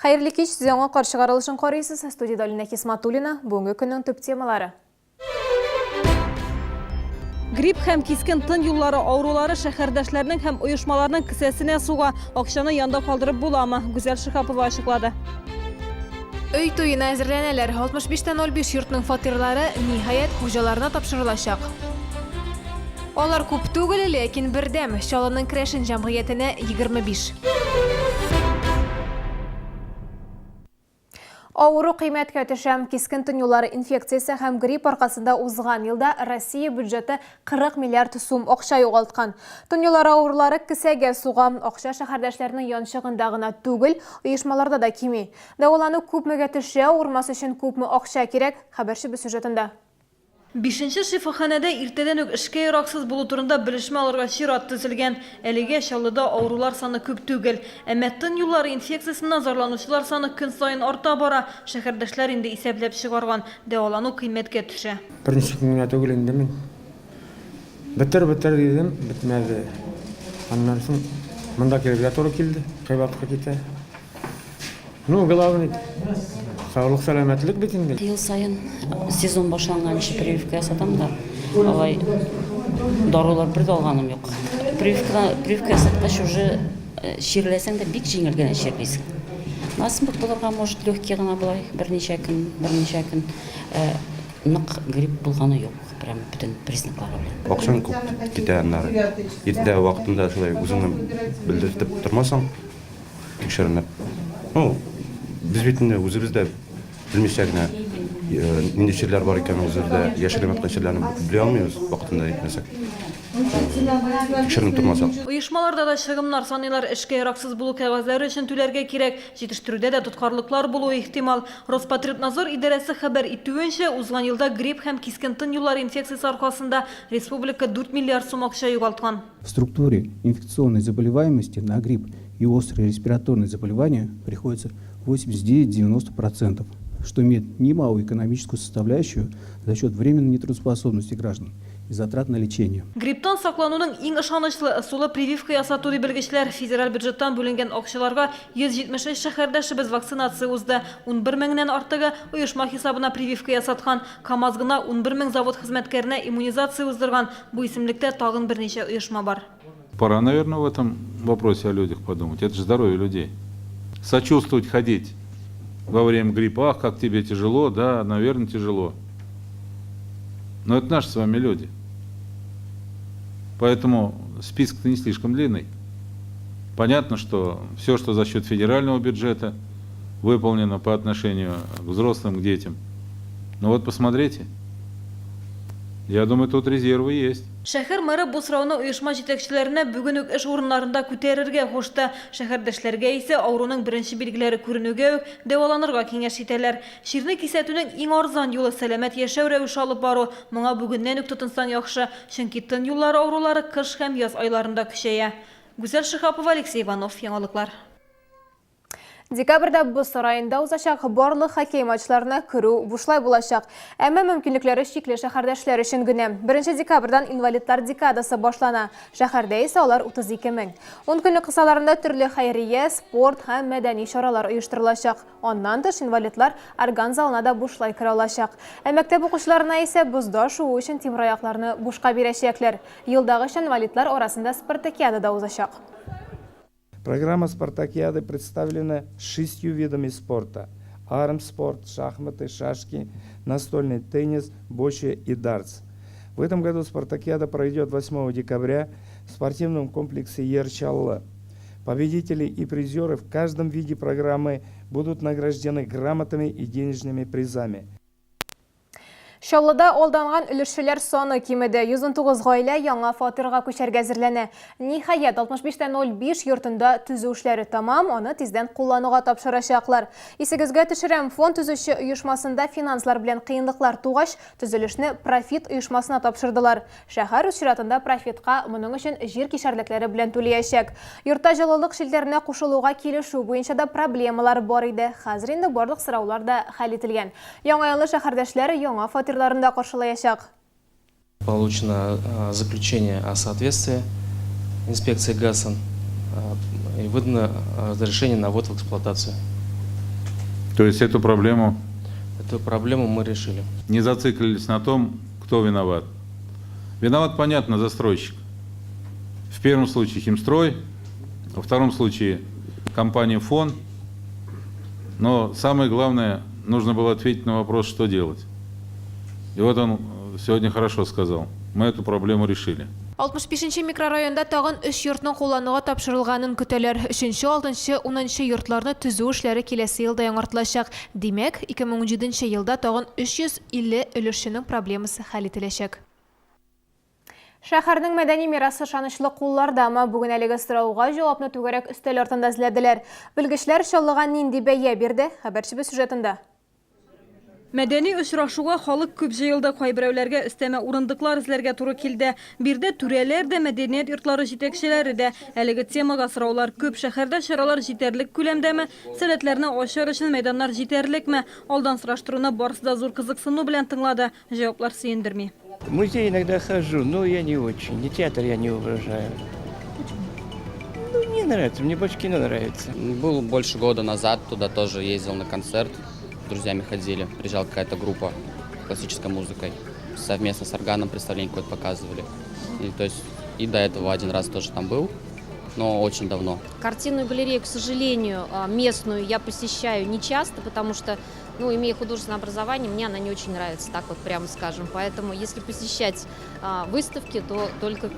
Хәерле кич, сез яңа кар чыгарылышын карыйсыз. Студиядә Алинә Хисматуллина. Бүгенге көннең төп темалары. Грипп һәм кискен тын юллары авырулары шәһәрдәшләрнең һәм оешмаларның кесәсенә суга. Акчаны янда калдырып буламы? Гүзәл Шиһапова ачыклады. Өй туена әзерләнәләр. 65,05 йортның фатирлары, ниһаять, хуҗаларына тапшырылачак. Алар күп түгел, ләкин бердәм. Чаллының керәшен җәмгыятенә 25. Авыру кыйммәткә төшә. Кискен тын юллары инфекциясе һәм грипп аркасында узган елда Россия бюджеты 40 миллиард сум акча югалткан. Тын юллары авырулары кесәгә суга. Акча шәһәрдәшләрнең янчыгында гына түгел, оешмаларда да кими. Дәвалану күпмегә төшә, авырмас өчен күпме акча кирәк? Хәбәрчебез сюжетында. Бишенче шифаханәдә иртәдән үк эшкә яраксыз булу турында белешмә алырга чират төзелгән. Әлегә Чаллыда авырулар саны күп түгел. Әмма тын юллары инфекциясеннән зарланучылар саны көн саен арта бара. Шәһәрдәшләр инде исәпләп чыгарган, дәвалану кыйммәткә төшә. Берничә көн генә түгел инде мин. Бетер, бетер дидем, бетмәде. Аннан соң монда килергә туры килде, кыйбатка китә. Ну, главный, саулык, сәламәтлек бит инде. Ел саен сезон башланганчы прививка ясатам да, алай дарулар бер дә алганым юк. Прививка, прививка ясаткач уже э, чирләсәң дә бик җиңел генә чирлисең. Насморк булырга может легкий гына болай берничә көн, берничә көн. Э, нык грипп булганы юк, прям бөтен признаклары белән. Акчаң күп китә аннары. Иртә вакытында шулай үзеңне белдертеп тормасаң, Тикшеренеп. Ну, без бит инде үзебез дә белмичә генә э, нинди чирләр бар икәнен үзебез дә яшереп яткан чирләрне белә алмыйбыз вакытында әйтмәсәк. Тикшеренеп тормасак. Оешмаларда да чыгымнар саныйлар, эшкә яраксыз булу кәгазьләре өчен түләргә кирәк. Җитештерүдә дә тоткарлыклар булуы ихтимал. Роспотребнадзор идарәсе хәбәр итүенчә, узган елда грипп һәм кискен тын юллары инфекциясе аркасында республика 4 миллиард сум акча югалткан. В структуре инфекционной заболеваемости на грипп и острые респираторные заболевания приходится 89-90%, что имеет немалую экономическую составляющую за счет временной нетрудоспособности граждан и затрат на лечение. Грипптан саклануның иң ышанычлы ысулы прививка ясату, ди белгечләр. Федераль бюджеттан бүленгән акчаларга 173 шәһәрдәшебез вакцинация узды. 11 меңнән артыгы оешма хисабына прививка ясаткан. КАМАЗ гына 11 мең завод хезмәткәренә иммунизация уздырган. Бу исемлектә тагын берничә оешма бар. Пора, наверное, в этом вопросе о людях подумать. Это же здоровье людей. Сочувствовать ходить во время гриппа, ах, как тебе тяжело, да, наверное, тяжело. Но это наши с вами люди. Поэтому список-то не слишком длинный. Понятно, что все, что за счет федерального бюджета выполнено по отношению к взрослым, к детям. Ну вот посмотрите. Я думаю, тут резервы есть. Шәһәр мэры бу сорауны оешма җитәкчеләренә бүген үк эш урыннарында күтәрергә кушты. Шәһәрдәшләргә исә авыруның беренче билгеләре күренүгә үк дәваланырга киңәш итәләр. Чирне кисәтүнең иң арзан юлы, сәламәт яшәү рәвеше алып бару. Моңа бүгеннән үк тотынсаң яхшы, чөнки тын юллары авырулары кыш һәм яз айларында көчәя. Гүзәл Шиһапова, Алексей Иванов, Яңалыклар. Декабрьдә боз сараенда узачак барлык хоккей матчларына керү бушлай булачак. Әмма мөмкинлекләре чикле шәһәрдәшләр өчен генә. Беренче декабрьдән инвалидлар декадасы башлана. Шәһәрдә исә алар 32 мең. Ун көнлек кысаларында төрле хәйрия, спорт һәм мәдәни чаралар оештырылачак. Аннан тыш, инвалидлар орган залына да бушлай керә алачак. Ә мәктәп укучыларына исә бозда шуу өчен тимераякларны бушка бирәчәкләр. Елдагыча инвалидлар арасында спартакиада да узачак. Программа спартакиады представлена шестью видами спорта: армспорт, шахматы, шашки, настольный теннис, бочча и дартс. В этом году спартакиада пройдет 8 декабря в спортивном комплексе Яр-Чаллы. Победители и призеры в каждом виде программы будут награждены грамотами и денежными призами. Чаллыда алданган өлешчеләр саны кимеде. 119 гаилә яңа фатирга күчәргә әзерләнә. Ниһаять, 65,05 йортында төзү эшләре тәмам, аны тиздән куллануга тапшырачаклар. Исегезгә төшерәм, фонд төзүче оешмасында финанслар белән кыенлыклар тугач, төзелешне Профит оешмасына тапшырдылар. Шәһәр үз чиратында Профитка моның өчен җир кишәрлекләре белән түлиячәк. Йортта җылылык челтәренә кушылуга килешү буенча да проблемалар бар иде. Хәзер инде барлык сораулар да хәл ителгән. Яңа елны шәһәрдәшләр яңа фатирларында каршылаячак. Получено заключение о соответствии инспекции ГАСН и выдано разрешение на ввод в эксплуатацию. То есть эту проблему... Эту проблему мы решили. Не зациклились на том, кто виноват. Виноват, понятно, застройщик. В первом случае Химстрой, во втором случае компания «Фон». Но самое главное, нужно было ответить на вопрос, что делать. И вот он сегодня хорошо сказал. Мы эту проблему решили. 65 нче микрорайонда тагын өч йортның куллануга тапшырылганын көтәләр. Өченче, алтынчы, унынчы йортларны төзү эшләре киләсе елда яңартылачак. Димәк, 2017 нче елда тагын 350 өлешченең проблемасы хәл ителәчәк. Шәһәрнең мәдәни мирасы ышанычлы куллардамы? Бүген әлеге сорауга җавапны түгәрәк өстәл артында эзләделәр. Белгечләр Чаллыга нинди бәя бирде? Хәбәрчебез сюжетында. Мәдәни очрашуга халык күп җыелды, кайберәүләргә өстәмә урындыклар эзләргә туры килде. Биредә түрәләр дә, мәдәният йортлары җитәкчеләре дә. Әлеге темага сораулар күп. Шәһәрдә чаралар җитәрлек күләмдәме? Сәләтләрне ачар өчен мәйданнар җитәрлекме? Алдан сораштыруны барысы да зур кызыксыну белән тыңлады. Җаваплар сөендерми. В музей иногда хожу, но я не очень. Ни театр я не уважаю. Ну, не нравится, мне больше кино нравится. Был больше года назад, туда тоже ездил на концерт. С друзьями ходили, приезжала какая-то группа с классической музыкой. Совместно с органом представление какое-то показывали. И, то есть, и до этого один раз тоже там был, но очень давно. Картинную галерею, к сожалению, местную я посещаю не часто, потому что, ну, имея художественное образование, мне она не очень нравится, так вот прямо скажем. Поэтому, если посещать выставки, то только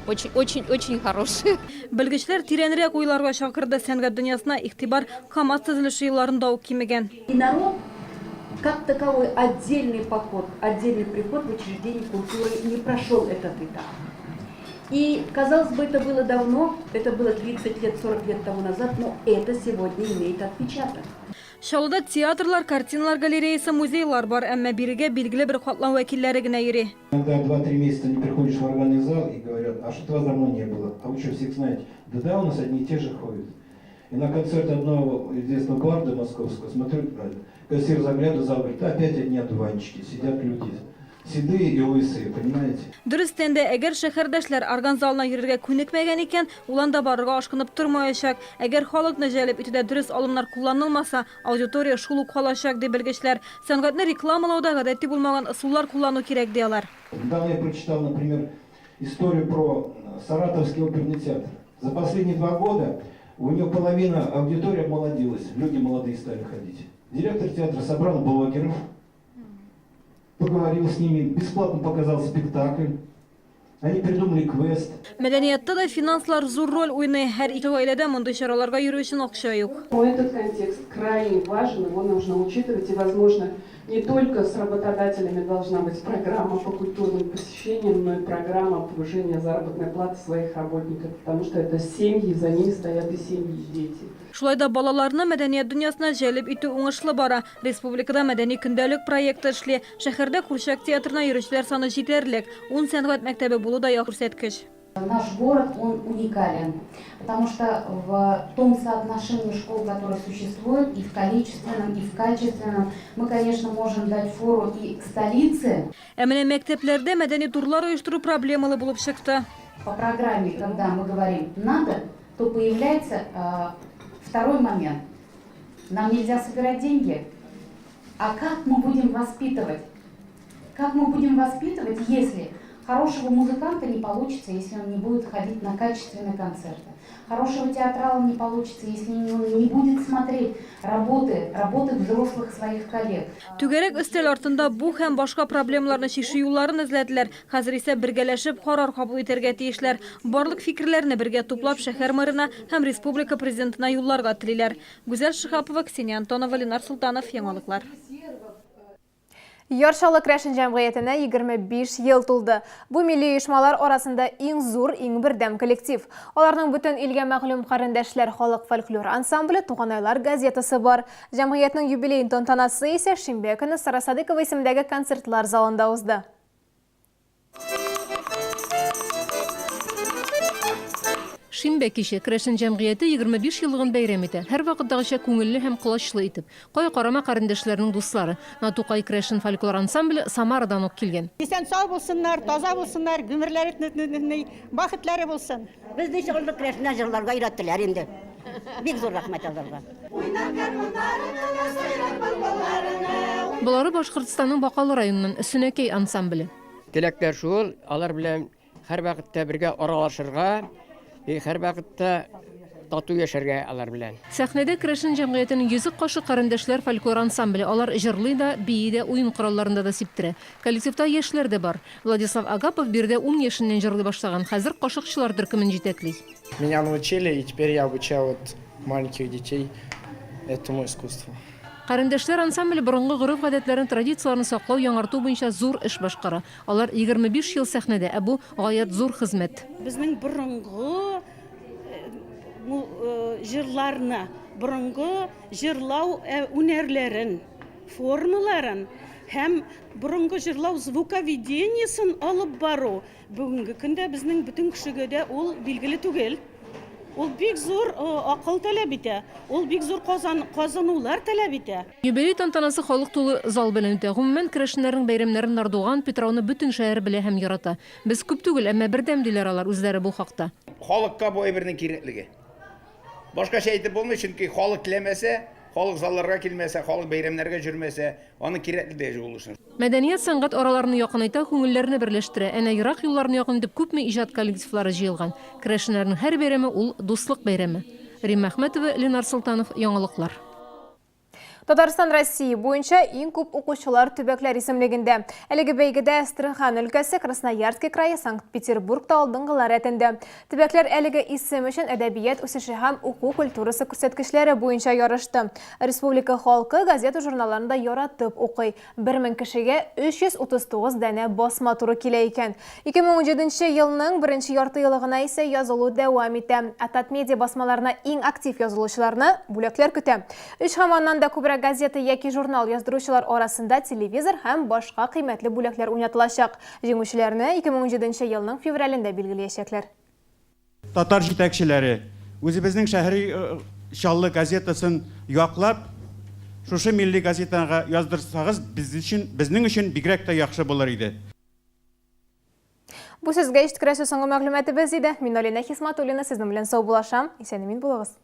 очень-очень-очень хорошие. Белгечләр тирәнрәк уйларга чакырды. Сәнгать дөньясына игътибар КАМАЗ төзелеше елларында ук кимегән. И народ, как таковой, отдельный поход, отдельный приход в учреждение культуры не прошел этот этап. И, казалось бы, это было давно, это было 30 лет, 40 лет тому назад, но это сегодня имеет отпечаток. Чаллыда театрлар, картиналар галереясы, музейлар бар, әмма бирегә билгеле бер катлам вәкилләре генә йөри. Иногда 2-3 месяца не приходишь в органный зал и говорят, а что-то вас давно не было, а вы что, всех знаете? Да-да, у нас одни и те же ходят. И на концерт одного известного барда московского смотрю, кассир заглядывает в зал, говорит, опять одни одуванчики, сидят люди. Седые и лысые, понимаете? Дөрестән дә, әгәр шәһәрдәшләр орган залына йөрергә күнекмәгән икән, ул анда барырга ашкынып тормаячак. Әгәр халыкны җәлеп итүдә дөрес алымнар кулланылмаса, аудитория шул ук калачак, ди белгечләр. Сәнгатьне рекламалауда гадәти булмаган ысуллар куллану кирәк, ди алар. Недавно я прочитал, например, историю про Саратовский оперный театр. За последние 2 года у него половина аудитории омолодилась, люди молодые стали ходить. Директор театра собрал блогеров, поговорил с ними, бесплатно показал спектакль. Они придумали квест. Мәдәниятта да финанслар зур роль уйный. Һәр ике гаиләдә мондый чараларга йөрү өчен акча юк. Этот контекст крайне важен, его нужно учитывать. И, возможно, не только с работодателями должна быть программа по культурным посещениям, но и программа повышения заработной платы своих работников, потому что это семьи, за ними стоят и семьи, и дети. Шулай да балаларны мәдәният дөньясына җәлеп итү уңышлы бара. Республикада мәдәни көндәлек проекты эшли. Шәһәрдә курчак театрына йөрүчеләр саны җитәрлек. 10 сәнгать мәктәбе булу да яхшы күрсәткеч. Наш город, он уникален, потому что в том соотношении школ, которое существует, и в количественном, и в качественном, мы, конечно, можем дать фору и столице. Ә менә мәктәпләрдә мәдәни турлар оештыру проблемалы булып чыкты. По программе, когда мы говорим «надо», то появляется второй момент. Нам нельзя собирать деньги. А как мы будем воспитывать? Как мы будем воспитывать, если хорошего музыканта не получится, если он не будет ходить на качественные концерты? Хорошего театрала не получится, если он не будет смотреть работы взрослых своих коллег. Түгәрәк өстәл артында бу һәм башка проблемаларны чишү юлларын эзләделәр. Хәзер исә бергәләшеп карар кабул итәргә тиешләр. Барлык фикерләрне бергә туплап шәһәр мэрына һәм республика президентына юлларга телиләр. Гүзәл Шиһапова, Ксения Антонова, Ленар Султанов, Яңалыклар. Яр Чаллы Крәшен җәмгыятенә 25 ел тулды. Бу милли оешмалар арасында иң зур, иң бердәм коллектив. Аларның бөтен илгә мәгълүм Карендәшләр халык фольклор ансамбле, Туганайлар газетасы бар. Җәмгыятьнең юбилей тантанасы исә шимбә көне Сара Садыкова исемендәге концертлар залында узды. Шимбә киче Крәшен җәмгыяте 25 еллыгын бәйрәм итә. Һәр вакыттагыча күңелле һәм колачлы итеп. Кая карама карендәшләрнең дуслары. Натукай Крәшен фольклор ансамбле Самарадан ук килгән. Исән сау булсыннар, таза булсыннар, гомерләре бәхетләре булсын. Безне чыгылдык Крәшеннән җырларга өйрәттеләр инде. Бик зур рәхмәт аларга. Уйнар гармуннарының, сайрар былбылларының. Болары Башкортстанның Бакалы районыннан Сөнәкәй ансамбле. Теләкләр шул, алар белән һәрвакытта бергә аралашырга, һәрвакытта тату яшәргә алар белән. Сәхнәдә керәшен җәмгыятенең йөзек кашы Карендәшләр фольклор ансамбле. Алар җырлый да, бии дә, уен коралларында да сиптерә. Коллективта яшьләр дә бар. Владислав Агапов биредә ун яшеннән җырлый башлаган, хәзер кашыкчылар төркемен җитәкли. Меня научили, и теперь я обучаю вот маленьких детей этому искусству. Карендәшләр ансамбле борынгы гореф-гадәтләрне, традицияләрне саклау, яңарту буенча зур эш башкара. Алар 25 ел сәхнәдә, ә бу, гаять зур хезмәт. Безнең борынгы җырларны, борынгы җырлау үнәрләрен, формаларын һәм борынгы җырлау звуковедениесен алып бару Бүгенге көндә безнең бөтен кешегә дә ул билгеле түгел. Ул бик зур акыл таләп итә, ул бик зур казан, казанулар таләп итә. Юбилей тантанасы халык тулы зал белән үтә. Гомумән, керәшеннәрнең бәйрәмнәрен Нардуган, Питрауны бөтен шәһәр белә һәм ярата. Без күп түгел, әмма бердәм, диләр алар үзләре бу хакта. Халыкка бу әйбернең кирәклеге. Башкача әйтеп булмый, чөнки халык теләмәсә, халык залларга килмәсә, халык бәйрәмнәргә җөрмәсә, аның кирәкле дә булышын. Мәдәният, сәнгать араларны якынайта, күңелләрне берләштерә. Әнә ерак юлларны якын итеп күпме иҗат коллективлары җыелган. Керәшеннәрнең һәр бәйрәме ул дуслык бәйрәме. Римма Әхмәтова, Ленар Солтанов, Яңалыклар. Татарстан Россия буенча иң күп укучылар төбәкләр исемлегендә. Әлеге бәйгедә Әстерхан өлкәсе, Красноярский крае, Санкт-Петербург та алдынгылар рәтендә. Төбәкләр әлеге исем өчен әдәбият үсеше һәм уку культурасы күрсәткечләре буенча ярышты. Республика халкы газета-журналларны да яратып укый. 1000 кешегә 339 данә басма туры килә икән. 2017 нче елның беренче яртыеллыгына исә язылу дәвам итә. Ә Татмедиа басмаларына иң актив язылучыларны бүләкләр көтә. Өч һәм аннан да күбрәк газета яки журнал яздыручылар арасында телевизор һәм башка кыйммәтле бүләкләр уйнатылачак. Җиңүчеләрне 2017 нче елның февралендә билгелиячәкләр. Татар җитәкчеләре, үзебезнең Шәһри Чаллы газетасын яклап, шушы милли газетага яздырсагыз, без өчен, безнең өчен бигрәк тә яхшы булыр иде. Бу сезгә җиткерәсе соңгы мәгълүматыбыз иде. Мин Алинә Хисматуллина сезнең белән саубуллашам. Исән-имин булыгыз.